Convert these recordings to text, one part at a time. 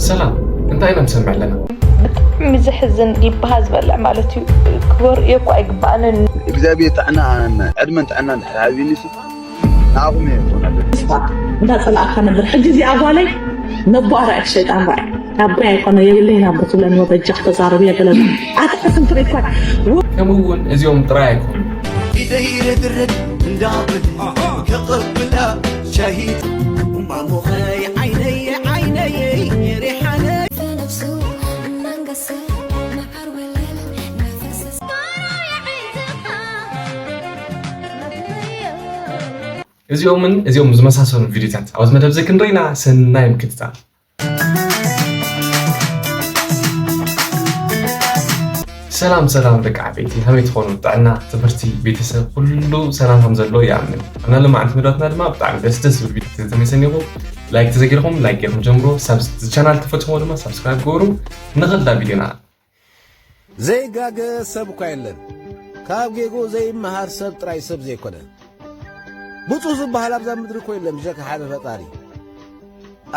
ሰላም፣ እንታይ ኢና ንሰምዕ ኣለና? ብጣዕሚ ዘሕዝን፣ ልብኻ ዝበልዕ ማለት እዩ። ክበርእዮ እኮ ኣይግባኣንን። እግዚኣብሔር ጥዕናን ዕድመን ጥዕናን እንድሕር ሃብዩኒ ሲ ንዓኹም እየ ክኾነለይ። እንዳጸላእካ ነበር። ሕጂ እዚኣ ጓለይ ነቦኣ ራእያ ሸይጣን ራእያ ኣቦይ ኣይኮነ የብለይ ናብ ትብለኒ ወበጃ ክተዛረብ እያ ገለ ኣትሕስም ትሪኳ ከምኡ እውን እዚኦም ጥራይ ኣይኮኑ። ኢደይ ርድርድ እንዳብል ከቕብላ ሻሂት እማሞኸይ ዓይነይ ዓይነይ ሪሓነይ እዚኦምን እዚኦም ዝመሳሰሉ ቪዲዮታት ኣብዚ መደብ እዚ ክንርኢና ሰናይ ምክትታል። ሰላም ሰላም ደቂ ዓበይቲ፣ ከመይ ትኾኑ? ጥዕና፣ ትምህርቲ፣ ቤተሰብ ኩሉ ሰላም ከም ዘሎ ይኣምን። እና ሎማዓንቲ መደባትና ድማ ብጣዕሚ ደስ ደስ ዝብል ቪዲዮ ተመሰኒኹ። ላይክ ተዘጊርኩም ላይክ ገይርኩም ጀምሮ። ሳብ ቻናል ተፈትሞ ድማ ሳብስክራይብ ገበሩ። ንኽልዳ ቪዲዮና ዘይጋገ ሰብ እኳ የለን፣ ካብ ጌግኡ ዘይመሃር ሰብ ጥራይ ሰብ ዘይኮነ። ብፁዕ ዝበሃል ኣብዛ ምድሪ እኮ የለን ብጀካ ሓደ ፈጣሪ።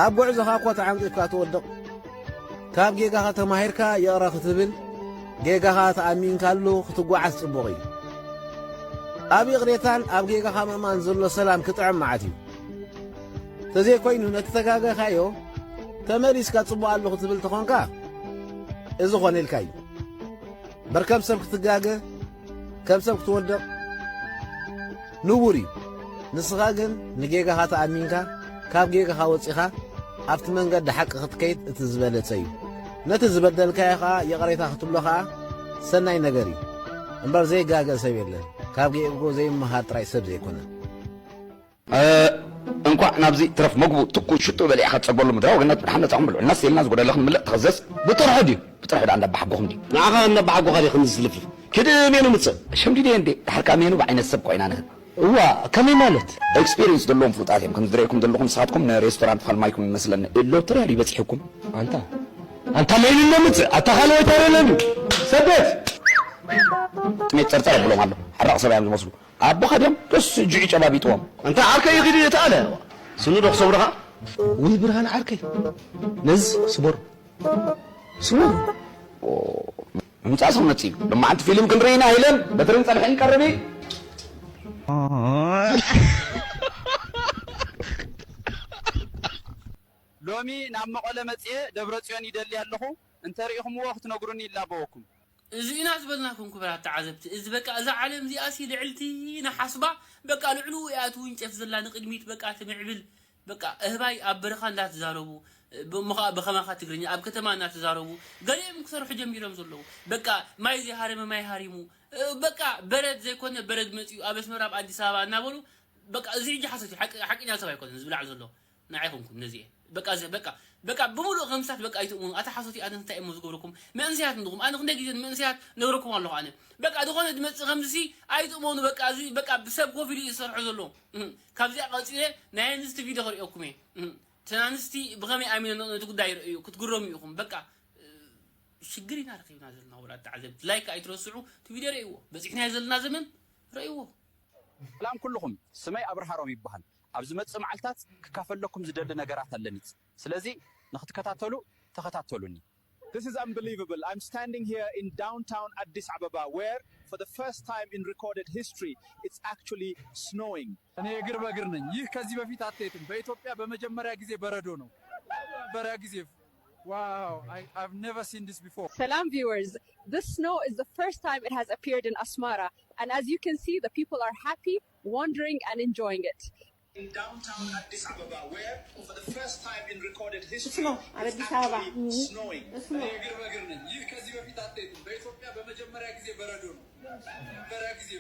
ኣብ ጉዕዞኻ እኳ ተዓንቂፍካ ትወድቕ። ካብ ጌጋኻ ተማሂርካ ይቕረ ክትብል፣ ጌጋኻ ተኣሚንካሉ ክትጓዓዝ ጽቡቕ እዩ። ኣብ ይቕሬታን ኣብ ጌጋኻ ምእማን ዘሎ ሰላም ክጥዕም መዓት እዩ። ተዘይኮይኑ ነቲ ተጋገኻዮ ተመሊስካ ጽቡቕ ኣለኹ ትብል ተኾንካ፣ እዚ ኾነ ኢልካ እዩ። በር ከም ሰብ ክትጋገ፣ ከም ሰብ ክትወድቕ ንቡር እዩ። ንስኻ ግን ንጌጋኻ ተኣሚንካ፣ ካብ ጌጋኻ ወጺኻ ኣብቲ መንገዲ ሓቂ ክትከይድ እቲ ዝበለጸ እዩ። ነቲ ዝበደልካዮ ኸኣ ይቕሬታ ክትብሎ ኸኣ ሰናይ ነገር እዩ። እምበር ዘይጋገ ሰብ የለን፣ ካብ ጌግኡ ዘይመሃር ጥራይ ሰብ ዘይኮነ። እንኳዕ ናብዚ ትረፍ መግቡ ትኩ ሽጡ በሊዕካ ትጸግበሉ ምድራዊ ገነት ብድሓን መጻኹም ብልዑ። እናስ ኢልና ዝጎደለ ክንምልእ ተኸዘስ። ብጥርሑ ድዩ? ብጥርሑ ደኣ እንዳባሓጎኹም ድዩ? ንዓኻ እናባሓጎኻ ድዩ ከምዚ ትልፍልፍ? ኪድ ሜኑ ምጽእ። ሸምዲደ እንዴ? ድሓር ከኣ ሜኑ ብዓይነት ሰብ ኮይና ንህብ። እዋ፣ ከመይ ማለት? ኤክስፒሪየንስ ዘለዎም ፍሉጣት እዮም። ከም ዝረእየኩም ዘለኹም ንስኻትኩም ንሬስቶራንት ፋልማይኩም ይመስለኒ። ሎተሪ ድዩ በጺሕኩም? ኣንታ ኣንታ ሜኑ እሞ ምጽእ። ኣታ ካልኦት ኣይረለኒ። ሰበት ጥሜት ጸርጸር ኣብሎም ኣሎ። ሓራቕ ሰብ እዮም ዝመስሉ። ኣቦኻ ድዮም ደስ ጅዑ ጨባቢጥዎም። ኣንታ ዓርከይ ይኺድ እየ ተኣለ። ስኑ ዶ ክሰብርኻ? ውይ ብርሃን ዓርከይ፣ ነዚ ስበሩ። ስበሩ። ምምጻእ ሰው መጽእ እዩ። ሎማዓንቲ ፊልም ክንርኢ ኢና ኢለን በትርን ጸብሕን ቀርቢ። ሎሚ ናብ መቐለ መጽየ ደብረጽዮን ይደሊ ኣለኹ፣ እንተሪኢኹምዎ ክትነግሩኒ ይላበወኩም። እዚ ኢና ዝበልናኩም ክቡራት ተዓዘብቲ። እዚ በቃ እዛ ዓለም እዚኣ ሲ ልዕልቲ ንሓስባ በቃ ልዕሉ እያ ትውንጨፍ ዘላ ንቕድሚት በቃ ትምዕብል በቃ እህባይ ኣብ በረኻ እንዳተዛረቡ ብሞኻ ብኸማኻ ትግርኛ ኣብ ከተማ እናተዛረቡ ገሊኦም ክሰርሑ ጀሚሮም ዘለዉ በቃ ማይ ዘይሃረመ ማይ ሃሪሙ በቃ በረድ ዘይኮነ በረድ መፅዩ ኣብ ኣስመራ ኣብ ኣዲስ ኣበባ እናበሉ በቃ እዚ ሕጂ ሓሶት እዩ። ሓቂ- ሓቀኛ ሰብ ኣይኮነን ዝብላዕ ዘሎ። ንዓይ ኮንኩም ነዚ እየ። በቃ ዘ- በቃ በቃ ብምሉእ ከምስታት በቃ ኣይትእምኑ። ኣታ ሓሶት እዩ። ኣነ እንታይ እሞ ዝገብረኩም መንእሰያት እንድኹም ኣነ ክንደይ ግዜ መንእሰያት ነግረኩም ኣለኹ ኣነ በቃ ዝኾነ ዝመጽእ ከምዚ ሲ ኣይትእመኑ። በቃ እዚ በቃ ብሰብ ኮፍ ኢሉ እዩ ዝሰርሖ ዘሎ። እህ፣ ካብዚኣ ቀጺለ ናይ ኣንስቲ ቪድዮ ከርእየኩም እየ። እህ፣ እተን ኣንስቲ ብኸመይ ኣሚነን ነቲ ጉዳይ ይርእዩ ክትግረሙ ኢኹም። በቃ እ፣ ሽግር ኢና ረኺብና ዘለና ወላ ተዓዘብቲ። ላይክ ኣይትረስዑ። እቲ ቪድዮ ርእይዎ። በጺሕናዮ ዘለና ዘመን ርእይዎ። ሰላም ኩልኹም፣ ስመይ ኣብርሃሮም ይበሃል። ኣብ ዝመጽእ መዓልታት ክካፈለኩም ዝደሊ ነገራት ኣለኒ። ስለዚ ንኽትከታተሉ ተኸታተሉኒ። This is unbelievable. I'm standing here in downtown Addis Ababa where for the first time in recorded history it's actually snowing. እኔ እግር በእግር ነኝ። ይህ ከዚህ በፊት አትሌትም በኢትዮጵያ በመጀመሪያ ጊዜ በረዶ ነው። በረያ ጊዜ Wow, I, I've never seen this before. Salam viewers, this snow is the first time it has appeared in Asmara, and as you can see, the people are happy, wondering and enjoying it. In downtown Addis Ababa, where for the first time in recorded history, it's actually snowing. እኔ እግር በእግር ነኝ። ይህ ከዚህ በፊት አትሌትም በኢትዮጵያ በመጀመሪያ ጊዜ በረዶ ነው። በረያ ጊዜ በረያ ጊዜ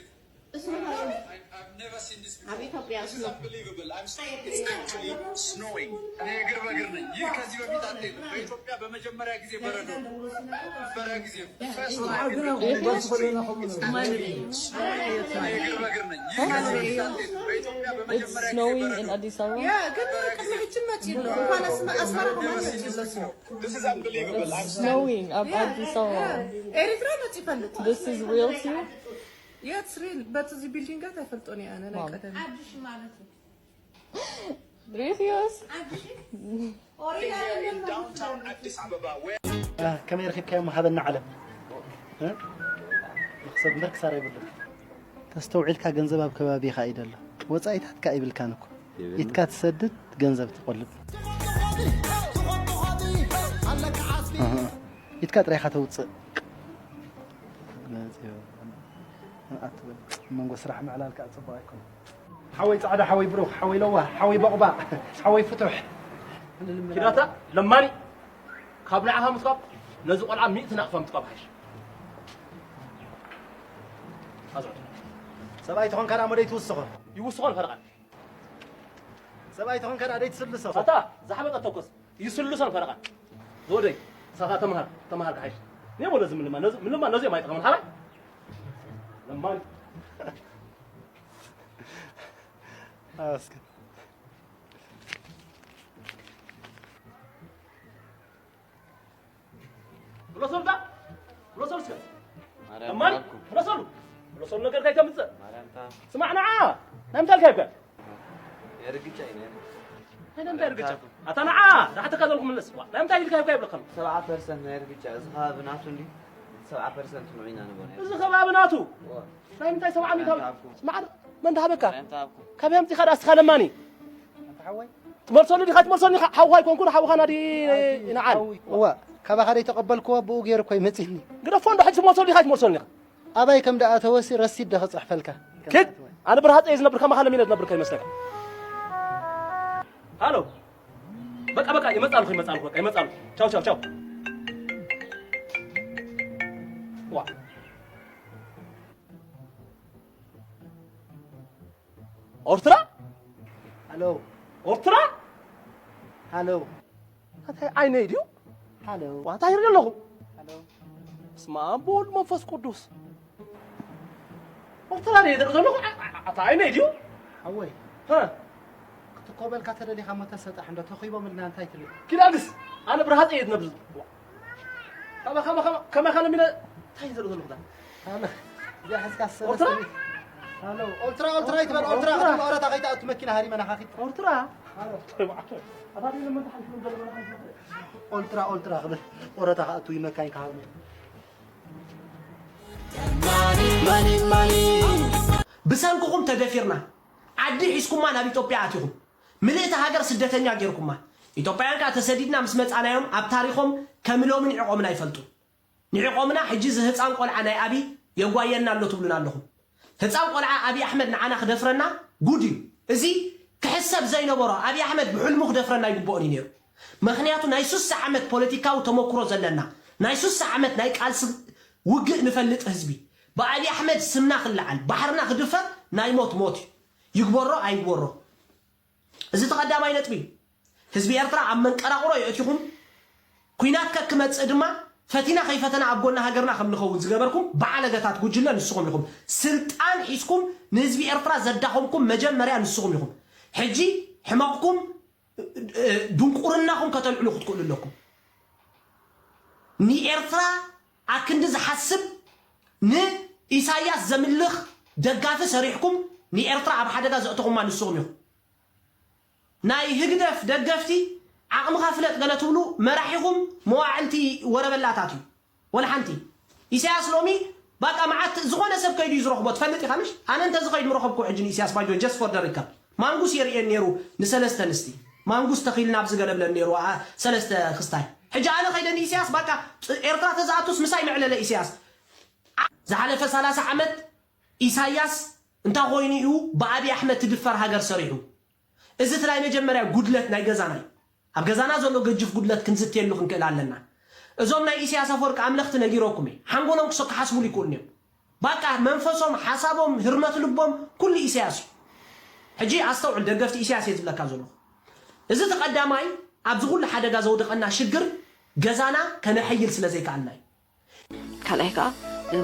I've never seen this before. This is unbelievable. I'm st- it's actually snowing. እኔ እግር በእግር ነኝ። ይህ ከዚህ በፊት አትሌትም በኢትዮጵያ በመጀመሪያ ጊዜ በረዶ ነው። በረያ ጊዜ First time in recorded history, it's actually snowing. እኔ እግር በእግር ነኝ። ይህ ከዚህ በፊት አትሌትም በኢትዮጵያ በመጀመሪያ ጊዜ በረዶ ነው። Yeah, ግን ቅድሚ ሕጂ መጺኡ ኣሎ። እንኳን ኣስመ- ኣስመራ I've never seen this before. This is unbelievable. I'm Snowing ኣብ ኣዲስ ኣበባ። ኤሪትራ መጺ ይፈልጥ። This is real too? Yeah, it's real. But እዚ ቢልዲንጋት ኣይፈልጦን እየ ኣነ ናይ ቀደም። Real? Here in downtown ከመይ ረኺብካዮ ሃበና ዓለም። መኽሰብ እምበር ክሳራ ይብሉ። ተስተውዒልካ ገንዘብ ኣብ ከባቢኻ እዩ ዘሎ። ወጻኢታትካ ኣይብልካን እኮ። ኢትካ ትሰድድ፣ ገንዘብ ትቆልብ። ኢትካ ጥራይኻ ተውጽእ። መንጎ ስራሕ ምዕላል ከዓ ጽቡቕ ኣይኮነን። ሓወይ ጻዕዳ፣ ሓወይ ብሩኽ፣ ሓወይ ለዋህ፣ ሓወይ በቑባቕ፣ ሓወይ ፍቱሕ። ኪዳታ ለማኒ፣ ካብ ንዓኻ ምትቋብ ነዚ ቆልዓ ሚእቲ ናቕፋ ምትቋብ ሓይሽ። ኣዝዑ። ሰብኣይ ተኾንካ ደኣ ሞደይ ትውስኾ። ይውስኾ ንፈረቓ። ሰብኣይ ተኾንካ ደኣ ደይ ትስልሶ። ኣታ ዝሓበጠ ተኮስ። ይስልሶ ንፈረቓ። ዝወደይ፣ ሳኻ ተምሃር፣ ተምሃር ክሓይሽ። ኔ ሞለ ዝምልማ፣ ነዚ ምልማ ነዚ የማይጠቕምን ሓራይ። ለማኒ። ኣስከ ብሎሶልካ ብሎሶልስከ ማርያም እማን ታኩ። ብሎሶሉ ብሎሶሉ ነገር ካይተምጽእ ማርያም ታ ስማዕ ንዓ ናይ ምንታይ ልካ ይብካ የርግጫ እዩ ነይሩ። ናይ ምንታይ ርግጫ ኣታ ንዓ ዳሕተካ ዘልኩ ምለስ ዋ ናይ ምንታይ ልካ ይብካ ይብለካ ሰብዓ ፐርሰንት ናይ ርግጫ እዚ ከባቢ ናቱ እንዲ ሰብዓ ፐርሰንት ንዑ ኢና ንብሎ ነይሩ። እዚ ከባቢ ናቱ ዋ ናይ ምንታይ ሰብዓ ሚእቲ ማርያም ታኩ። ስማዕ መን ተሃበካ ማርያም ታኩ። ካብ ያምጺኻ ዳስኻ ለማኒ ኣንተ ሓወይ ትመልሰሉ ዲኻ ትመልሰኒ ሓውኻ ኣይኮንኩን ሓውኻ ናዲ ንዓል እዋ ካባኻ ደይ ተቐበልክዎ ብኡ ገይሩ እኮ ይመጽእኒ ግደፎ እንዶ ሕጂ ትመልሰሉ ዲኻ ትመልሰኒ ኢኻ ኣባይ ከም ደኣ ተወሲ ረሲድ ደ ክጽሕፈልካ ኪድ ኣነ ብርሃፀ እየ ዝነብር ከማኻ ለሚነ ዝነብር ከይመስለካ ሃሎ በቃ በቃ ይመጻልኩ ይመጻልኩ በቃ ይመጻልኩ ቻው ቻው ቻው ዋ ኦርትራ ሃሎ ኦርትራ ሃሎ ኣታይ ዓይነይ ድዩ ሃሎ ዋታ ይርኢ ኣለኹ ሃሎ ስማ ብወልድ መንፈስ ቅዱስ ኦርትራ ድየ ደቂ ዘለኹ ኣታ ዓይነይ ድዩ ሓወይ ክትኮበልካ ተደሊኻ ሞ ተሰጣሕ እንዶ ተኺቦም ኢልና እንታይ ትብል ኪዳንስ ኣነ ብርሃፀ እየ ትነብር ከመ ከመ ከመ ከመ ከመ ሚለ እንታይ ዘርኢ ዘለኹ ኦልትራ ኦልትራ ይትበል ኦልትራ ክትብል ኦረታ ከይትኣቱ መኪና ሃሪመና ካኺድ ኦልትራ ኦልትራ ኦልትራ ክብል ኦረታ ክኣቱ ይመካኝ ክሃርሙ ብሰንክኹም ተደፊርና ዓዲ ሒዝኩማ ናብ ኢትዮጵያ ኣቲኹም ምልእቲ ሃገር ስደተኛ ጌርኩማ ኢትዮጵያውያን ከዓ ተሰዲድና ምስ መፃናዮም ኣብ ታሪኾም ከም ሎሚ ንዕቖምና ኣይፈልጡ ንዕቖምና ሕጂ እዚ ህፃን ቆልዓ ናይ ኣብይ የጓየና ኣሎ ትብሉና ኣለኹም ህፃን ቆልዓ ኣብይ ኣሕመድ ንዓና ክደፍረና ጉድ እዩ እዚ ክሕሰብ ዘይነበሮ ኣብይ ኣሕመድ ብሕልሙ ክደፍረና ይግበኦን እዩ ነይሩ ምኽንያቱ ናይ ሱሳ ዓመት ፖለቲካዊ ተመክሮ ዘለና ናይ ሱሳ ዓመት ናይ ቃልሲ ውግእ ንፈልጥ ህዝቢ ብኣብይ ኣሕመድ ስምና ክለዓል ባሕርና ክድፈር ናይ ሞት ሞት እዩ ይግበሮ ኣይግበሮ እዚ እቲ ቀዳማይ ነጥቢ እዩ ህዝቢ ኤርትራ ኣብ መንቀራቕሮ የእቲኹም ኲናት ከክመፅእ ድማ ፈቲና ከይፈተና ኣብ ጎኒ ሃገርና ከም ንኸውን ዝገበርኩም በዓለገታት ጉጅለ ንስኹም ኢኹም ስልጣን ሒዝኩም ንህዝቢ ኤርትራ ዘዳኸምኩም መጀመርያ ንስኹም ኢኹም ሕጂ ሕመቕኩም ድንቁርናኹም ከተልዕሉ ክትክእሉ ኣለኩም ንኤርትራ ኣክንዲ ዝሓስብ ንኢሳያስ ዘምልኽ ደጋፊ ሰሪሕኩም ንኤርትራ ኣብ ሓደጋ ዘእተኹማ ንስኹም ኢኹም ናይ ህግደፍ ደገፍቲ ዓቕምኻ ፍለጥ ገለ ትብሉ መራሒኹም መዋዕልቲ ወረበላታት እዩ ወላ ሓንቲ ኢሳያስ ሎሚ ባቃ መዓት ዝኾነ ሰብ ከይዱ እዩ ዝረኽቦ ትፈልጥ ኢኻ ምሽ ኣነ እንተ ዝኸይድ ምረኸብኩ ሕጂ ንኢሳያስ ባጆ just for the record ማንጉስ የርእየን ነይሩ ንሰለስተ ኣንስቲ ማንጉስ ተኺልና ኣብዚ ገለ ብለን ነይሩ ሰለስተ ክስታይ ሕጂ ኣነ ከይደ ንኢሳያስ ባቃ ኤርትራ ተዝኣቱስ ምሳይ መዕለለ ኢሳያስ ዝሓለፈ ሰላሳ ዓመት ኢሳያስ እንታይ ኮይኑ እዩ ብኣብይ ኣሕመድ ትድፈር ሃገር ሰሪሑ እዚ እቲ ናይ መጀመርያ ጉድለት ናይ ገዛና እዩ ኣብ ገዛና ዘሎ ገጅፍ ጉድለት ክንዝትየሉ ክንክእል ኣለና እዞም ናይ ኢሳያስ ኣፈወርቂ ኣምለኽቲ ነጊረኩም እየ ሓንጎሎም ክሰ ክሓስቡሉ ይክእሉን እዮም ባቃ መንፈሶም ሓሳቦም ህርመት ልቦም ኩሉ ኢሳያስ እዩ ሕጂ ኣስተውዕል ደገፍቲ ኢሳያስ እየ ዝብለካ ዘለኹ እዚ እቲ ቀዳማይ ኣብዚ ኩሉ ሓደጋ ዘውደቐና ሽግር ገዛና ከነሐይል ስለ ዘይከኣልና እዩ ካልኣይ ከዓ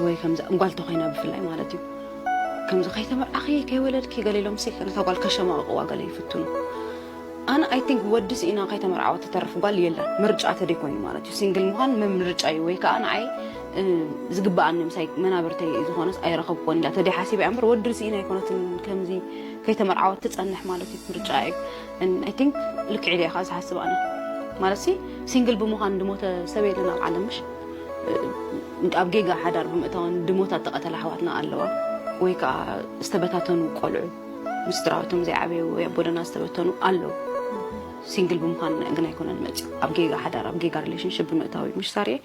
ወይ ከምዚ ጓል ተኮይና ብፍላይ ማለት እዩ ከምዚ ከይተመርዓኺ ከይወለድኪ ገለ ኢሎም ሲ ነታ ጓል ከሸማቕቕዋ ገለ ይፍትኑ ኣነ I think ወዲ ስኢና ከይተመርዓወት ትተርፍ ጓል የላን ምርጫ ተደይኮይኑ ማለት እዩ ሲንግል ምዃን ምርጫ እዩ ወይ ከዓ ንዓይ ዝግበኣኒ ምሳይ መናብርተይ ዝኾነስ ኣይረኸብኩን ኢላ ተደይ ሓሲበ እያ እምበር ወዲ ስኢና ኣይኮነትን ከምዚ ከይተመርዓወት ትፀንሕ ማለት እዩ ምርጫ እዩ I think ልክዕ ኢለ ኢኻ ዝሓስብ ኣነ ማለት ሲ ሲንግል ብምዃን ድሞተ ሰብ የለን ኣብ ዓለም ምሽ ኣብ ጌጋ ሓዳር ብምእታውን ድሞታት ተቐተላ ኣሕዋትና ኣለዋ ወይ ከዓ ዝተበታተኑ ቆልዑ ምስድራውቶም ዘይዓበዩ ወይ ኣቦደና ዝተበተኑ ኣለዉ። ሲንግል ብምዃን ግን ኣይኮነን መፅዩ ኣብ ጌጋ ሓዳር ኣብ ጌጋ ሪሌሽንሽፕ ብምእታዊ ምሽ ሳርየ።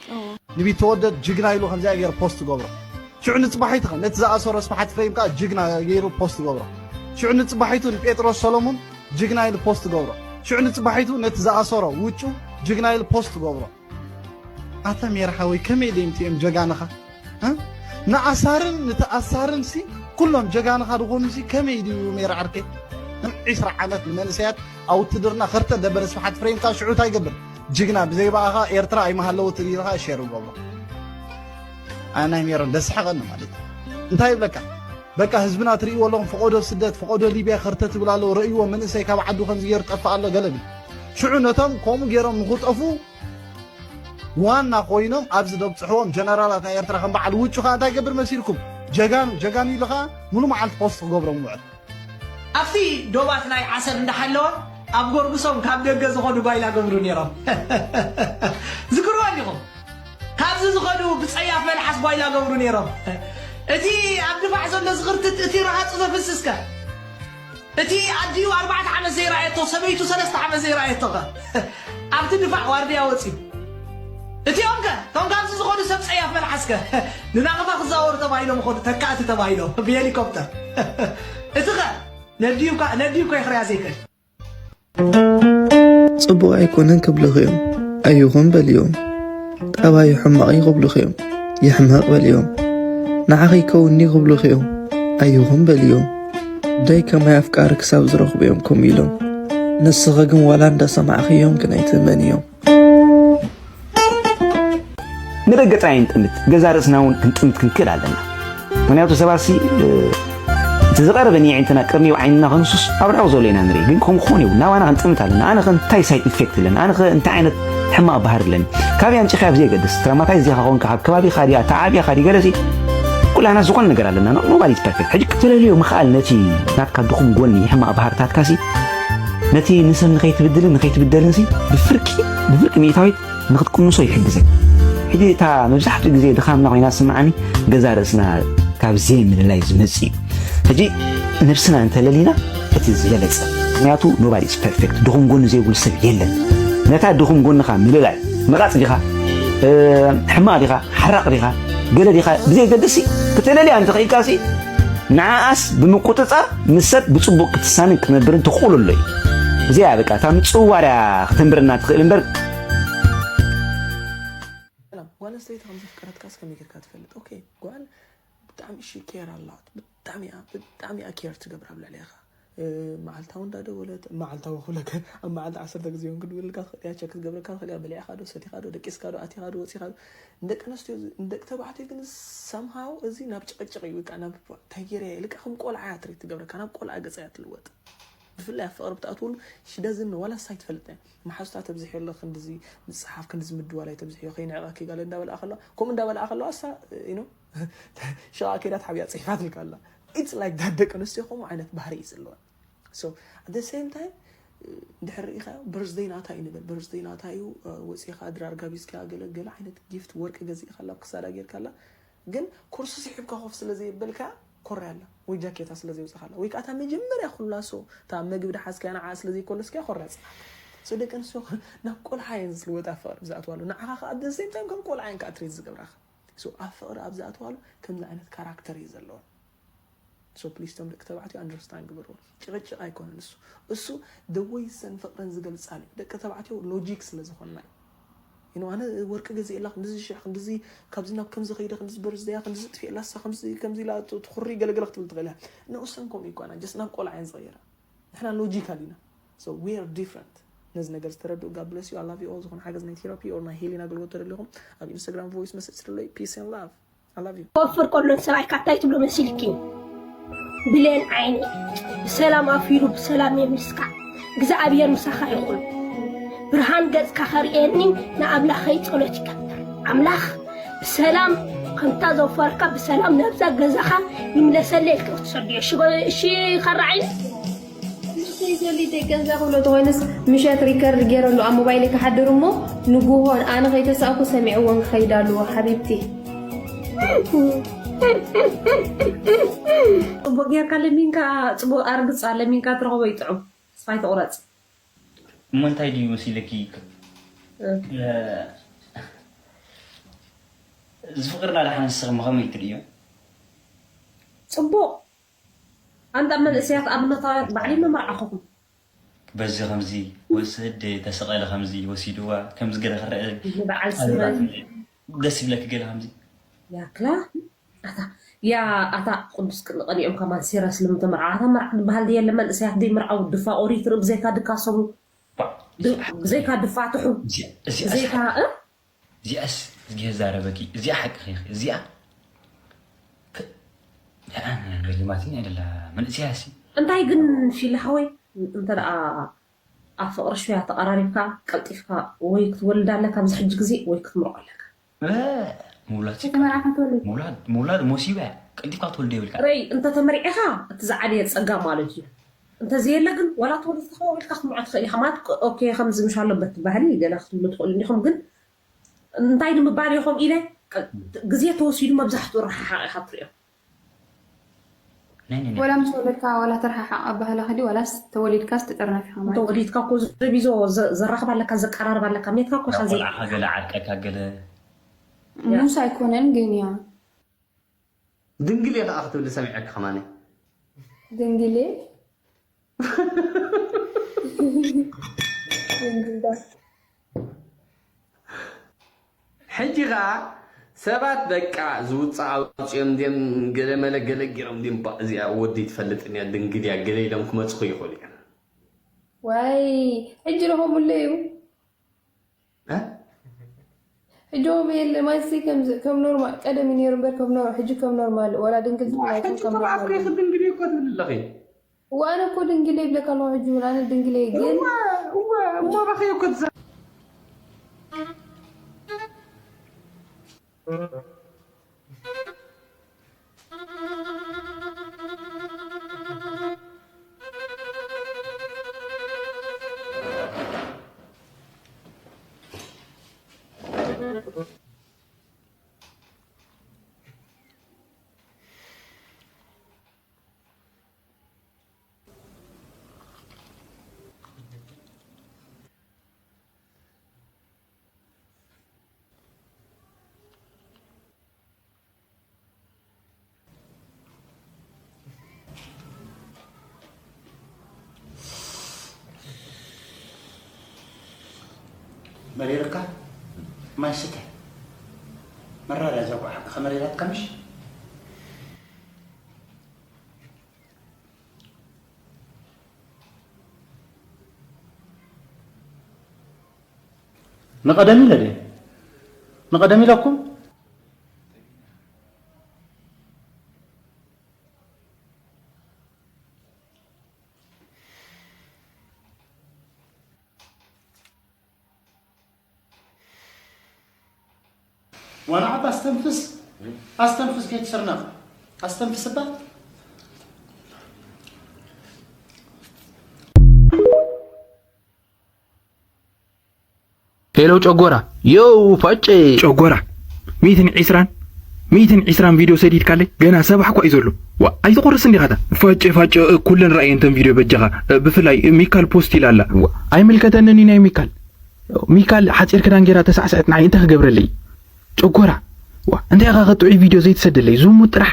ንቢትወደድ ጅግና ኢሉ ከምዚኣ ገይሩ ፖስት ገብሮ። ሽዑ ንፅባሒቱ ኸ ነቲ ዝኣሰሮ ስብሓት ፍሬም ከዓ ጅግና ገይሩ ፖስት ገብሮ። ሽዑ ንፅባሒቱ ንጴጥሮስ ሰሎሙን ጅግና ኢሉ ፖስት ገብሮ። ሽዑ ንፅባሒቱ ነቲ ዝኣሰሮ ውጩ ጅግና ኢሉ ፖስት ገብሮ። ኣታ ሜራ ሓወይ ከመይ ደይምቲ እዮም ጀጋንኻ? እ? ንኣሳርን ንተኣሳርን ሲ ኩሎም ጀጋንኻ ዝኾኑ ሲ ከመይ ድዩ ሜራ ዓርከይ? ን ዒስራ ዓመት ንመንእሰያት ኣብ ውትድርና ኸርተ ደበረ ስብሓት ፍሬም ከዓ ሽዑ እንታይ ይገብር? ጅግና ብዘይ በኣኻ ኤርትራ ኣይመሃለወትን ኢልኻ ሼር ገብሮ። ኣነ ናይ ሜሮን ደስሓቐኒ ማለት እዩ። እንታይ ይብለካ? በቃ ህዝብና ትርእይዎ ኣለኹም፣ ፈቐዶ ስደት፣ ፈቐዶ ሊብያ ኸርተ ትብል ኣለዉ። ረእይዎ መንእሰይ ካብ ዓዱ ከምዚ ገይሩ ጠፍእ ኣሎ ገለ ብል። ሽዑ ነቶም ከምኡ ገይሮም ንኽጠፉ ዋና ኮይኖም ኣብዚ ደብፅሕዎም ጀነራላት ናይ ኤርትራ ከም በዓል ውጩ ከዓ እንታይ ገብር መሲልኩም? ጀጋኑ ጀጋኑ ኢሉ ከዓ ሙሉ መዓልቲ ፖስት ክገብሮም ውዕል። ኣብቲ ዶባት ናይ ዓሰብ እንዳሓለወ ኣብ ጎርጉሶም ካብ ደገ ዝኸዱ ጓይላ ገብሩ ነይሮም። ዝክርዎ እንዲኹም? ካብዚ ዝኸዱ ብፀያፍ መልሓስ ጓይላ ገብሩ ነይሮም። እቲ ኣብ ድፋዕ ዘሎ ዝኽርትት እቲ ረሃፁ ዘፍስስከ እቲ ኣዲኡ ኣርባዕተ ዓመት ዘይረኣየቶ ሰበይቱ ሰለስተ ዓመት ዘይረኣየቶ ኸ ኣብቲ ድፋዕ ዋርድያ ወፂኡ እቲኦም ከ ቶም ካብዚ ዝኾኑ ሰብ ፀያፍ መልሓስ ከ ንናቕፋ ክዛወሩ ተባሂሎም ኾኑ ተካእቲ ተባሂሎም ብሄሊኮፕተር እቲ ኸ ነዲዩ እኳ ነዲዩ እኳ ይኽርያ ዘይክእል ጽቡቕ ኣይኮነን ክብሉኺ እዮም ኣይኹን በልዮም። ጠባዩ ሕማቕ እዩ ክብሉኺ እዮም ይሕመቕ በልዮም። ንዓኺ ይከውንኒ ክብሉኺ እዮም ኣይኹን በልዮም። ደይ ከማይ ኣፍቃሪ ክሳብ ዝረኽቡ እዮም ከምኡ ኢሎም። ንስኺ ግን ዋላ እንዳሰማዕኽዮም ግን ኣይትእመንዮም። ንደገ ጥራይ ንጥምት፣ ገዛ ርእስና እውን ክንጥምት ክንክእል ኣለና። ምኽንያቱ ሰባት ሲ እቲ ዝቐረበ ንየዒንትና ቅድሚ ዓይንና ከንሱስ ኣብ ርሑቕ ዘሎ ኢና ንርኢ። ግን ከምኡ ክኾን የብሉን። ናባና ክንጥምት ኣለና። ኣነ ከ እንታይ ሳይድ ኢፌክት ኣለኒ? ኣነ ከ እንታይ ዓይነት ሕማቕ ባህሪ ኣለኒ? ካበይ ኣምጺእካዮ ብዘየገድስ፣ ትራማታይዝ ዲኻ ኮንካ፣ ካብ ከባቢኻ ድያ፣ ተዓቢኻ ድዩ፣ ገለ ሲ ኩላና ዝኾነ ነገር ኣለና። ኖባዲ ኢዝ ፐርፌክት። ሕጂ ክትለልዮ ምኽኣል ነቲ ናትካ ድኹም ጎኒ፣ ሕማቕ ባህርታትካ ሲ ነቲ ንሰብ ንኸይትብድልን ንኸይትብደልን ሲ ብፍርቂ ብፍርቂ ሚእታዊት ንኽትቅንሶ ይሕግዘን። ሕጂ እታ መብዛሕትኡ ግዜ ድኻምና ኮይና ትስምዓኒ ገዛ ርእስና ካብ ዘይምልላይ ዝመጽእ እዩ። ሕጂ ነብስና እንተለሊና እቲ ዝበለጸ። ምኽንያቱ nobody is perfect፣ ድኹም ጎኒ ዘይብሉ ሰብ የለን። ነታ ድኹም ጎንኻ ምልላይ፣ መቓጽ ዲኻ፣ ሕማቕ ዲኻ፣ ሓራቕ ዲኻ፣ ገለ ዲኻ ብዘየገድስ ሲ ክተለልያ እንተኽኢልካ ሲ ንዓኣስ ብምቁጽጻር ምስ ሰብ ብጽቡቕ ክትሳንን ክትነብርን ትኽእሎ ኣሎ እዩ። እዚኣ በቃ እታ ምጽውዋር እያ ክተንብረና ትኽእል እምበር ሰላም ጓል ኣንስተይቲ ከም ዘፍቀረትካስ ከመይ ጌርካ ትፈልጥ? ኦኬ ጓል ብጣዕሚ እሺ ኬር ኣላት ብጣዕሚ እያ ብጣዕሚ እያ ኬር ትገብር ኣብ ልዕሊኻ መዓልታዊ እንዳደወለት መዓልታዊ ክብለከ ኣብ መዓልቲ ዓሰርተ ግዜ እውን ክድውልልካ ትኽእል እያ ቸክ ክትገብረካ ትኽእል እያ በሊዕኻ ዶ ሰቲኻ ዶ ደቂስካ ዶ ኣቲኻ ዶ ወፂኻ ዶ ንደቂ ኣንስትዮ ንደቂ ተባዕትዮ ግን somehow እዚ ናብ ጭቕጭቕ እዩ ወይ ከዓ ናብ እንታይ ገይረ እየ ኢልካ ከም ቆልዓ እያ ትሪት ትገብረካ ናብ ቆልዓ ገፃ እያ ትልወጥ ብፍላይ ኣብ ፍቕሪ ብትኣትወሉ ሽደዝን ዋላ ሳይ ትፈልጥ እያ መሓዙታ ተብዝሕዮ ኣሎ ክንድዚ ምፅሓፍ ክንድዚ ምድዋል ኣይተብዝሕዮ ከይንዕቐኪ ጋለ እንዳበልኣ ከለዋ ከምኡ እንዳበልኣ ከለዋ እሳ you know ሽቓ ከይዳ ተሓቢኣ ፅሒፋትልካ ኣላ it's like that ደቂ ኣንስትዮ ከምኡ ዓይነት ባህሪ እዩ ዘለወን so at the same time እንድሕር ርኢኻዮ በርዝደይ ናታ እዩ ንበል በርዝደይ ናታ እዩ ወፂኻ ድራር ጋቢዝካ ገለ ገለ ዓይነት ጊፍት ወርቂ ገዚእካላ ኣብ ክሳዳ ጌርካላ ግን ኮርሱ ስሒብካ ኮፍ ስለ ዘየበልካ ኮርያ ኣላ ወይ ጃኬታ ስለ ዘውፅኻላ ወይ ከዓ እታ መጀመርያ ኩላሶ እታ መግቢ ድሓዝካያ ንዓ ስለ ዘይኮለስካያ ኮርያ ፅናሓካ so ደቂ ኣንስትዮ ናብ ቆልዓ እየን ዝልወጣ ፍቅሪ ብዝኣትዋሉ ንዓኻ ከዓ at the same time ከም ቆልዓ እየን ከዓ ትሪት ዝገብራኻ so ኣብ ፍቅሪ ኣብ ዝኣትዋሉ ከምዚ ዓይነት ካራክተር እዩ ዘለወን so please ቶም ደቂ ተባዕትዮ understand ግበርዎ ጭቅጭቅ ኣይኮነን እሱ እሱ the way ሰን ፍቅረን ዝገልፃሉ እዩ ደቂ ተባዕትዮ ሎጂክ ስለ ዝኮንና እዩ you know ኣነ ወርቂ ገዚእላ ክንድዚ ሽሕ ክንድዚ ካብዚ ናብ ከምዚ ከይደ ክንድዚ በርዝደያ ክንድዚ ጥፊእላ እሳ ከምዚ ከምዚ ኢላ ትኩሪ ገለገለ ክትብል ትኽእል እያ ንኡሰን ከምኡ ይኮና just ናብ ቆልዓ እየን ዝቕይራ ንሕና ሎጂካል ኢና so we are different ነዚ ነገር ዝተረድኡ God bless you I love you all ዝኾነ ሓገዝ ናይ ቴራፒ or ናይ ሂሊን ኣገልግሎት ተደሊኹም ኣብ ኢንስታግራም ቮይስ መሰጅ ስደለይ peace and love I love you ክወፍር ከሎ ንሰብኣይካ እንታይ ትብሎ መሲልኪ ብሌን ዓይኒ ብሰላም ኣፊሩ ብሰላም የምልስካ እግዚኣብሔር ምሳኻ ይኹን ብርሃን ገጽካ ከርእየኒ ንኣምላኸይ ጸሎት ይገብር ኣምላኽ ብሰላም ከምታ ዘውፈርካ ብሰላም ናብዛ ገዛኻ ይምለሰለይ ኢልካ ክትሰድዮ እሺ ከራ ዓይኒ ጀሊደይ ገንዛ ክብሎ ተኾይኑስ ምሸት ሪከርድ ገይረሉ ኣብ ሞባይለይ ክሓድር እሞ ንጉሆን ኣነ ከይተሳእኩ ሰሚዕዎን ክኸይድ ኣለዎ ሓቢብቲ። ጽቡቅ ጌርካ ለሚንካ፣ ጽቡቅ ኣርግጻ ለሚንካ ትረኽቦ ይጥዑም። ስፋይ ተቑረጽ። እሞ እንታይ ድዩ መሲለኪ? ዝፍቅርና ደሓን ንስኽም ከመይ ትርእዮ? ጽቡቕ ኣንታ መንእሰያት ኣብነታውያን ባዕሊ መመርዓኹኹም በዚ ከምዚ ወስድ ተሰቐለ ከምዚ ወሲድዋ ከምዚ ገለ ክረአ ንበዓል ስመ ደስ ይብለኪ ገለ ከምዚ ያክላ ኣታ ያ ኣታ ቅዱስ ቅንቕን እዮም ከማን ሲረስ ልምተመርዓ ኣታ መርዓ ዝበሃል ድየለ መንእሰያት ደይ መርዓው ድፋ ኦሪት ርኢ ብዘይካ ድካሰቡ ብዘይካ ድፋትሑ ብዘይካ እ እዚኣስ እዝጊሄር ዛረበኪ እዚኣ ሓቂ ኺ እዚኣ ገሊማትኒ ኣይደላ መንእስያ ሲ እንታይ ግን ፊል ሓወይ እንተ ደኣ ኣብ ፍቕሪ ሽያ ተቐራሪብካ ቀልጢፍካ ወይ ክትወልድ ኣለካ ኣብዚ ሕጂ ግዜ ወይ ክትምርዖ ኣለካ ምውላድ ምውላድ ሞሲበ ቀልጢፍካ ትወልደ ይብልካ ረይ እንተ ተመሪዕኻ እቲ ዝዓበየ ጸጋ ማለት እዩ እንተ ዘየለ ግን ዋላ ተወልድ ተኸው ኢልካ ክትምርዖ ትኽእል ኢኻ ማለት ኦኬ ከምዚ ምሽ ኣለበት ትባህሊ ገለ ክትብሉ ትኽእሉ እንዲኹም ግን እንታይ ንምባል ኢኹም ኢለ ግዜ ተወሲዱ መብዛሕትኡ ረሓሓቕ ኢኻ ትሪኦ ወላ ምስ ወለድካ ዋላ ተረሓሓቕ ኣባህላ ክዲ ዋላስ ተወሊድካስ ትጥርነፍ ኢኻ ማለት ተወሊድካ እኮ ዘቢዞ ዘራኽብ ኣለካ ዘቀራርብ ኣለካ ሜትካ እኮ ኢኻ ቆልዓኻ ገለ ዓርቀካ ገለ ሙስ ኣይኮነን ግን ያ ድንግል እየ ከዓ ክትብል ሰሚዐካ ከማኒ ድንግል እየ ሕጂ ከዓ ሰባት በቃ ዝውፃእ ኣውፅኦም ድም ገለመለ ገለ ገይሮም ድም እዚኣ ወዲ ትፈልጥን እያ ድንግል እያ ገለ ኢሎም ክመፅኹ ይኽእሉ እዮም ዋይ ሕጂ ረኸብሉ እዩ ሕጂ ኦም የለ ማይሲ ከም ኖርማል ቀደም ነይሩ እምበር ከም ሕጂ ከም ኖርማል ዋላ ድንግል ትብላይኩም ከም ኖርማል ድንግል እኮ ትብል ኣለኺ ዋነ እኮ ድንግል ይብለካ ኣለኹ ሕጂ እውን ኣነ ድንግል እየ ግን እሞ ባኸ እኮ ትዛ መሪርካ ማይ ስተ መራር እያ እዛ ጓሓ ከመሪራትካ ምሽ ንቐደም ኢለ ድየ ንቐደም ኢለኩም ዋና ዓባ ኣስተንፍስ ኣስተንፍስ ከይትስርነቕ ኣስተንፍስ እባ ሄሎ ጨጎራ ዮው ፋጨ ጨጎራ ሚእትን ዒስራን ሚእትን ዒስራን ቪድዮ ሰዲድካለይ ገና ሰባሕ እኳ እዩ ዘሎ ዋ ኣይትቆርስ እንዲኻ እታ ፋጨ ፋጨ ኩለን ረኣየ እንተን ቪድዮ በጃኻ ብፍላይ ሚካል ፖስት ኢላ ኣላ ኣይምልከተንን እዩ ናይ ሚካል ሚካል ሓፂር ክዳን ጌራ ተሳዕስዐት ንዓይ እንታይ ክገብረለይ ጨጎራ ዋ እንታይ ኢኻ ከጥዑይ ቪድዮ ዘይትሰደለይ ዝሙት ጥራሕ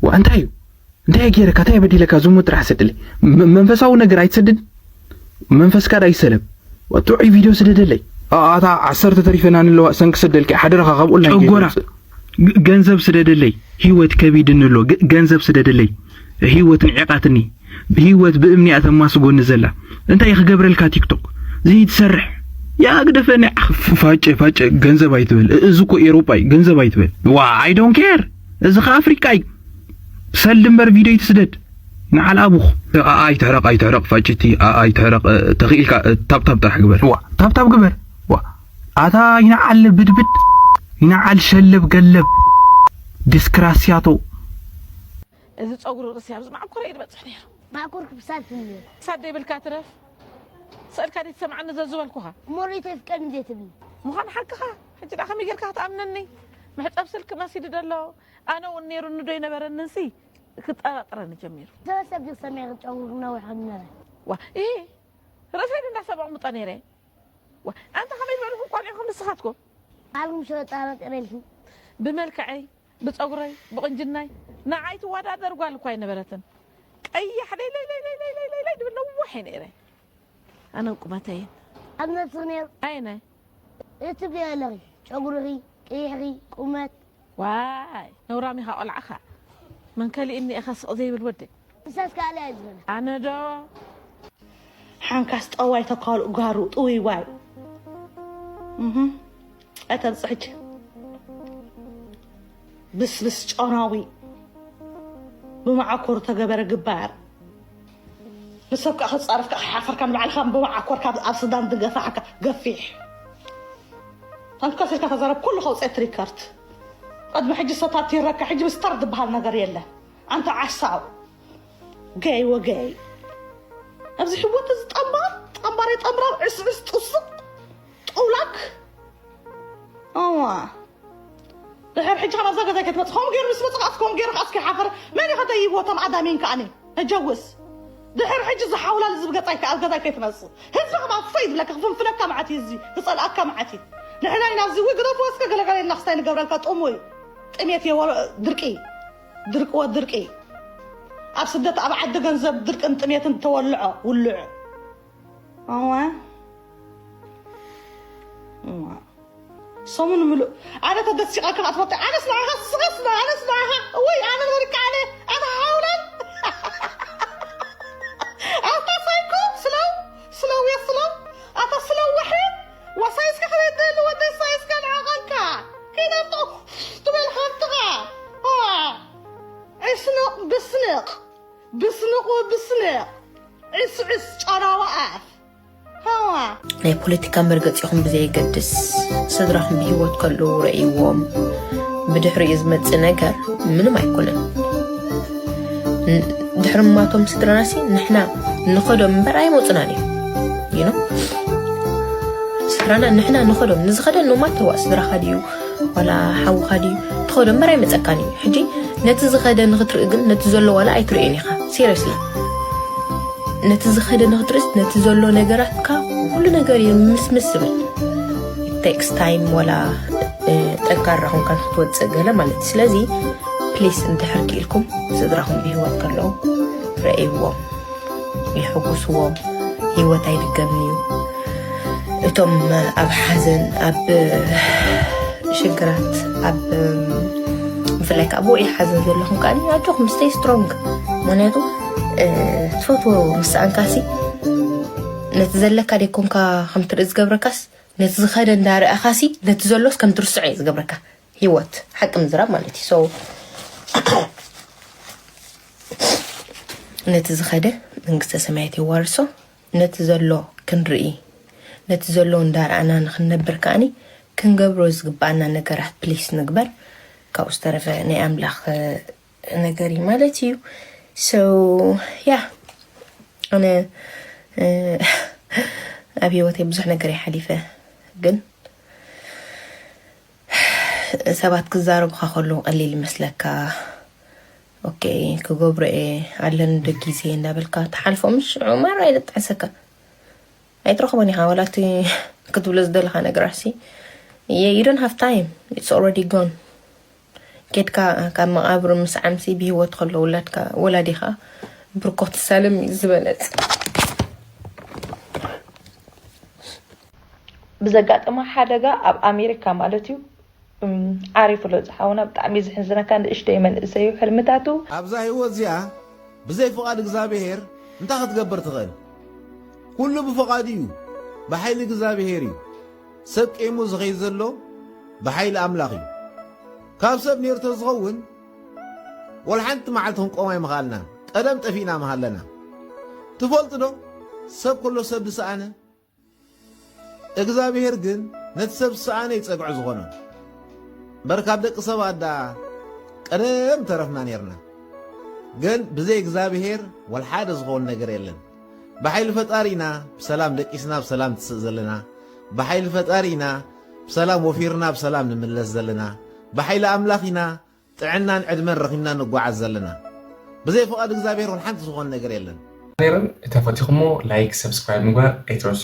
ዋ እንታይ እዩ እንታይ ገይረካ እንታይ በዲለካ ዝሙት ጥራሕ ሰደለይ መንፈሳዊ ነገር ኣይትሰድን መንፈስካ ዳ ይሰለም ጥዑይ ቪድዮ ስደደለይ ኣታ ዓሰርተ ተሪፈና ንለዋ ሰንክ ሰደልካ ሓደረኻ ካብ ኦንላይን ጨጎራ ገንዘብ ስደደለይ ህይወት ከቢድኒ ኣሎ ገንዘብ ስደደለይ ህይወት ንዕቃትኒ ህይወት ብእምኒ ኣተማስጎኒ ዘላ እንታይ ክገብረልካ ቲክቶክ ዘይትሰርሕ ያ ግደፈኒ ፋጨ ፋጨ ገንዘብ ኣይትበል እዚ እኮ ኤሮጳ እዩ ገንዘብ ኣይትበል ዋ I don't care እዚ ከ ኣፍሪቃ እዩ ሰልዲ እምበር ቪድዮ ይትስደድ ንዓል ኣቡኽ ኣይትሕረቕ ኣይትሕረቕ ፋጭቲ ኣይትሕረቕ ተኽኢልካ ታብታብ ጥራሕ ግበር ዋ ታብታብ ግበር ዋ ኣታ ይንዓል ብድብድ ይንዓል ሸለብ ገለብ ዲስክራስያቶ እዚ ፀጉሪ ርእሲ ኣብዚ መዓኮረ እዩ ዝበፅሕ ነይሩ ማእኮር ክብሳል ትብል። ሳደ ይብልካ ትረፍ። ስእልካ ደይ ትሰምዓኒ ዘዝበልኩኻ። እሞ ርእይቶ ይፍቀድ እንዴ ትብሊ? ምዃን ሓቅኻ። ሕጂ ደኣ ከመይ ጌርካ ክትኣምነኒ? መሕጸብ ስልኪ መሲሉ ደሎ። ኣነ እውን ነይሩኒ ዶ ኣይነበረንንሲ ክጠራጥረኒ ጀሚሩ። ሰበሰብ ድዩ ሰሚዐ ክትጨውር ነዊሕ ከም ነበረ? ዋ፣ ኢ፣ ርእሰይ ድንዳ ሰብ ኣቕምጦ ነይረ። ዋ፣ ኣንታ ከመይ ዝበልኹም ቆልዑ ኢኹም ንስኻትኩም? ኣልኩም ሽሮ ጠራጢረ ኢልኪ። ብመልክዐይ ብፀጉረይ ብቕንጅናይ ንዓይ ትወዳደር ጓል እኳ ኣይነበረትን። ቀያሕ ለይ ለይ ለይ ለይ ለይ ለይ ለይ ለይ ድብል ነዋሕ እየ ነይረ። ኣነን ቁመተይን። ኣብ ነብስኺ ነይሩ። ኣየናይ? እቲ ብያለኺ ጨጉርኺ ቀይሕኺ ቁመት። ዋይ ነውራም ኢኻ ቆልዓኻ። መን ከሊእኒ ኢኻ ስቕ ዘይብል ወዲ። ንሳስ ካልእ እያ ዝብላ። ኣነ ዶ? ሓንካስ ጠዋይ ተካልኡ ጋሩ ጥውይዋይ። እህ። ኣይተምጽሕች ብስብስ ጨናዊ ብመዓኮር ተገበረ ግባር ንሰብ ከዓ ክፃረፍ ከዓ ሓፈርካ ንባዕልካ ብመዓኮር ካብ ኣብ ስዳን ዝገፋሕካ ገፊሕ ተንከሲልካ ተዛረብ ኩሉ ከውፅኤት ሪከርት ቅድሚ ሕጂ ሰታት ይረካ ሕጂ ብስተር ዝበሃል ነገር የለ ኣንተ ዓሳው ገይ ወገይ ኣብዚ ህይወት እዚ ጠምባር ጠምባር የጠምራው ዕስዕስ ጥሱቅ ጥውላክ እዋ ድሕር ሕጂ ካብ ኣብዛ ገዛይ ከይትመጽእ ከምኡ ገይሩ ምስ መጽእ ከኣስ ከምኡ ገይሩ ከኣስ ከይሓፈረ መን እዩ ከደይብዎ እቶም ዓዳሚን ከኣኒ ነጀውስ ድሕር ሕጂ ዝሓውላል ዝብ ገጻይ ከኣ ገዛይ ከይትመጽእ ህዝቢ ከማ ፈይ ዝብለካ ክፍንፍነካ መዓት እዩ እዚ ክጸልኣካ መዓት እዩ ንሕና ኢና ኣብዚ ዊ ግደፍዎ እስከ ገለገለ ኢልና ክስታይ ንገብረልካ ጥሙ እዩ ጥሜት የወ ድርቂ ድርቂ ወ ድርቂ ኣብ ስደት ኣብ ዓዲ ገንዘብ ድርቅን ጥሜትን ተወልዖ ውልዑ እዋ እዋ ሰሙን ምሉእ ኣነ ተደሲቐ ከማት ወጣ ኣነስ ንዓኻ ስስቐስ ኣነስ ንዓኻ ወይ ኣነ ንወድካ ኣነ ኣነ ሃውላን ኣታ ሳይኮ ስለው ስለው የስለው ኣታ ስለው ወሕድ ወሳይስካ ከመይ ትደሊ ወደይ ሳይስካ ንዓቐንካ ከይዳምጦ ትበል ሃብትኻ ዋ ዒስንቕ ብስንቕ ብስንቕ ወብስንቕ ዒስዒስ ጨራዋ ኣፍ ሃዋ ናይ ፖለቲካ መርገፂኹም ብዘየገድስ ስድራኹም ብሂወት ከለዉ ረእይዎም ብድሕሪኡ ዝመፅእ ነገር ምንም ኣይኮነን ድሕሪ ማቶም ስድራናሲ ንሕና ንኸዶም እምበር ኣይመፁናን እዩ you know ስድራና ንሕና ንኸዶም ንዝኸደ ኖማተዋ ስድራኻ ድዩ ዋላ ሓውኻ ድዩ ትኸዶ እምበር ኣይመፀካን እዩ ሕጂ ነቲ ዝኸደ ንኽትርኢ ግን ነቲ ዘሎ ዋላ ኣይትርእን ኢኻ seriously ነቲ ዝኸደ ንኽትርእስ ነቲ ዘሎ ነገራትካ ኩሉ ነገር እዩ ምስምስ ዝብል takes time ወላ ጠንካራ ኹንካ ንክትወፅእ ገለ ማለት እዩ ስለዚ ፕሊስ እንድሕር ክኢልኩም ስድራኹም ብሂወት ከለዉ ረእይዎም ይሕጉስዎም ሂወት ኣይድገምን እዩ እቶም ኣብ ሓዘን ኣብ ሽግራት ኣብ ብፍላይ ከዓ ብውዒ ሓዘን ዘለኹም ከዓ ኣጆኹም stay strong ምክንያቱ ትፈትዎ ምስ ሰኣንካሲ ነቲ ዘለካ ደይኮንካ ከም ትርኢ ዝገብረካስ ነቲ ዝኸደ እንዳረኣኻሲ ነቲ ዘሎስ ከም ትርስዖ እዩ ዝገብረካ ሂወት ሓቂ ምዝራብ ማለት እዩ so ነቲ ዝኸደ መንግስተ ሰማያት የዋርሶ ነቲ ዘሎ ክንርኢ ነቲ ዘሎ እንዳረኣና ንክንነብር ከኣኒ ክንገብሮ ዝግባኣና ነገራት ፕሊስ ንግበር ካብኡ ዝተረፈ ናይ ኣምላኽ ነገር እዩ ማለት እዩ so yeah ኣነ ኣብ ሂወተይ ብዙሕ ነገር እየ ሓሊፈ ግን ሰባት ክዛረቡኻ ከለዉ ቀሊል ይመስለካ okay ክገብሮ እየ ኣለኒ ዶ ግዜ እንዳበልካ ትሓልፎ ምሽ ዑማር ኣይልጣዕሰካ ኣይትረኽቦን ኢኻ ዋላ እቲ ክትብሎ ዝደለኻ ነገራት ሲ you don't have time it's already gone ኬድካ ካብ መቓብር ምስዓምሲ ብሂወት ከሎ ውላድካ ወላዲኻ ብርኮ ትሳለም እዩ ዝበለፅ ብዘጋጠማ ሓደጋ ኣብ ኣሜሪካ ማለት እዩ ዓሪፉ ኣሎ ዝሓውና ብጣዕሚ ዘሕዝነካ ንእሽተይ መንእሰዩ ሕልምታቱ ኣብዛ ህይወት እዚኣ ብዘይ ፍቓድ እግዚኣብሔር እንታይ ክትገብር ትኽእል? ኩሉ ብፍቓዱ እዩ፣ ብሓይሊ እግዚኣብሔር እዩ። ሰብ ቄሙ ዝኸይድ ዘሎ ብሓይሊ ኣምላኽ እዩ። ካብ ሰብ ነይሩ ተዝኸውን ወላ ሓንቲ መዓልቲ ክንቆም ኣይምኸኣልናን። ቀደም ጠፊእና ምሃለና። ትፈልጡ ዶ? ሰብ ከሎ ሰብ ዝሰኣነ እግዚኣብሔር ግን ነቲ ሰብ ዝሰኣነ እዩ ጸግዒ ዝኾኖ። እምበር ካብ ደቂ ሰባት ደኣ ቀደም ተረፍና ኔርና። ግን ብዘይ እግዚኣብሔር ወልሓደ ዝኸውን ነገር የለን። ብሓይሊ ፈጣሪ ኢና ብሰላም ደቂስና ብሰላም ትስእ ዘለና። ብሓይሊ ፈጣሪ ኢና ብሰላም ወፊርና ብሰላም ንምለስ ዘለና። ብሓይሊ ኣምላኽ ኢና ጥዕናን ዕድመን ረኺብና ንጓዓዝ ዘለና። ብዘይ ፍቓድ እግዚኣብሔር ወልሓንቲ ዝኾን ነገር የለን። ነይርን ተፈቲኹሞ ላይክ ሰብስክራይብ ምግባር ኣይትረሱ።